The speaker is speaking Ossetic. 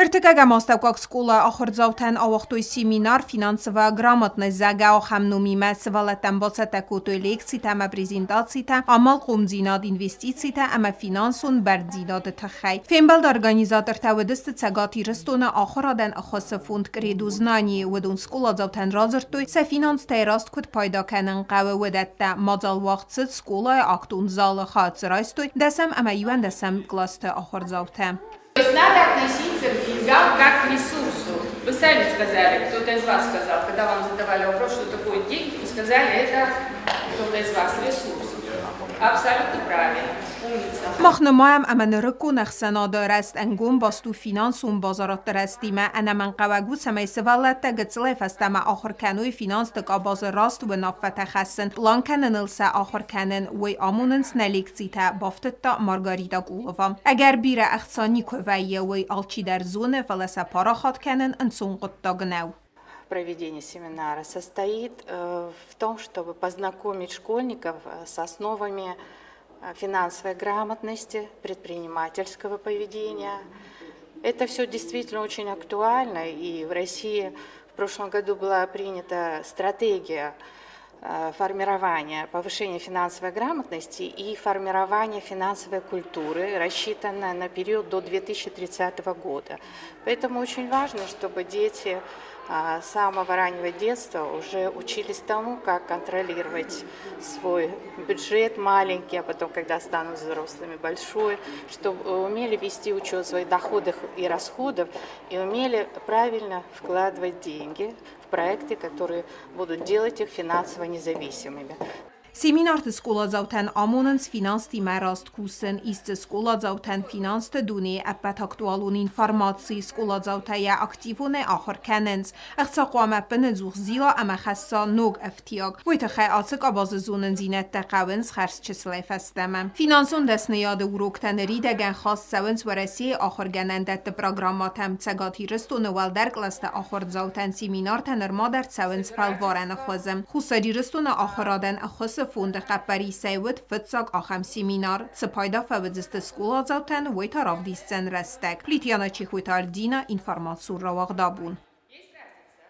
Ӕртыккӕгӕм астӕуккаг скъолайы ахуырдзаутӕн ауагътой семинар «Финансовая грамотность», зӕгъгӕ, ахӕм номимӕ. Сывӕллӕттӕн бацӕттӕ кодтой лекцитӕ ӕмӕ презентацитӕ амалхъомдзинад, инвестицитӕ ӕмӕ финансон бӕрндзинады тыххӕй. Фембӕлды организатортӕ уыдысты Цӕгат Ирыстоны ахуырадӕн ӕххуысы фонд «Кредо знание». Уыдон скъоладзаутӕн радзырдтой, сӕ финанстӕй раст куыд пайда кӕнын хъӕуы, уыдӕттӕ. Мадзал уагъд цыд скъолайы актон залы, хайад дзы райстой дӕсӕм ӕмӕ иуӕндӕсӕм кълӕсты ахуырдзаутӕ. То есть надо относиться к деньгам как к ресурсу. Вы сами сказали, кто-то из вас сказал, когда вам задавали вопрос, что такое деньги, вы сказали, это кто-то из вас ресурс. Абсолютно правильно. Умница. Мах нымайӕм, ӕмӕ нырыккон ӕхсӕнады рӕзт ӕнгом баст у финансон базарадты рӕзтимӕ. Ӕнӕмӕнгхъӕуӕг у, цӕмӕй сывӕллӕттӕ гыццылӕй фӕстӕмӕ ахуыр кӕной финансты къабазы раст уынаффӕтӕ хӕссын, пълан кӕныныл сӕ ахуыр кӕнын, уый амонынц нӕ лекцитӕ, бафтыдта Маргарита Кулова. Ӕгӕр бирӕ ӕхца никуы вӕййы, уый алчидӕр зоны, фӕлӕ сӕ парахат кӕнын ӕнцон хъуыддаг нӕу. Проведение семинара состоит в том, чтобы познакомить школьников с основами финансовой грамотности, предпринимательского поведения. Это все действительно очень актуально, и в России в прошлом году была принята стратегия формирования, повышения финансовой грамотности и формирования финансовой культуры, рассчитанная на период до 2030 года. Поэтому очень важно, чтобы дети с самого раннего детства уже учились тому, как контролировать свой бюджет маленький, а потом, когда станут взрослыми, большой, чтобы умели вести учет своих доходов и расходов и умели правильно вкладывать деньги в проекты, которые будут делать их финансово независимыми. Семинарты скъоладзаутӕн амонынц финанстимӕ раст кусын, исты скъоладзаутӕн финансты дунейы ӕппӕт актуалон информаци, скъоладзаутӕ йӕ активонӕй ахуыр кӕнынц. Ӕхца хъуамӕ ӕппынӕдзух зила ӕмӕ хӕсса ног ӕфтиаг. Уый тыххӕй ацы къабазы зонындзинӕдтӕ хъӕуынц хӕрз чысылӕй фӕстӕмӕ. Финансон дӕсныйады уроктӕ ныридӕгӕн хаст цӕуынц Уӕрӕсейы ахуыргӕнӕндӕтты программӕтӕм. Цӕгат Ирыстоны уӕлдӕр кълӕсты ахуырдзаутӕн семинартӕ нырма дӕр цӕуынц фӕлварӕны хуызы. Хуссар Ирыстоны ахуырадӕн ӕххуысы фонды хъӕппӕрисӕй уыд фыццаг ахӕм семинар. Цы пайда фӕуыдзысты скъоладзаутӕн, уый та равдисдзӕн рӕстӕг. Литьяна Чехойты Альдина, информацион рауагъдабон.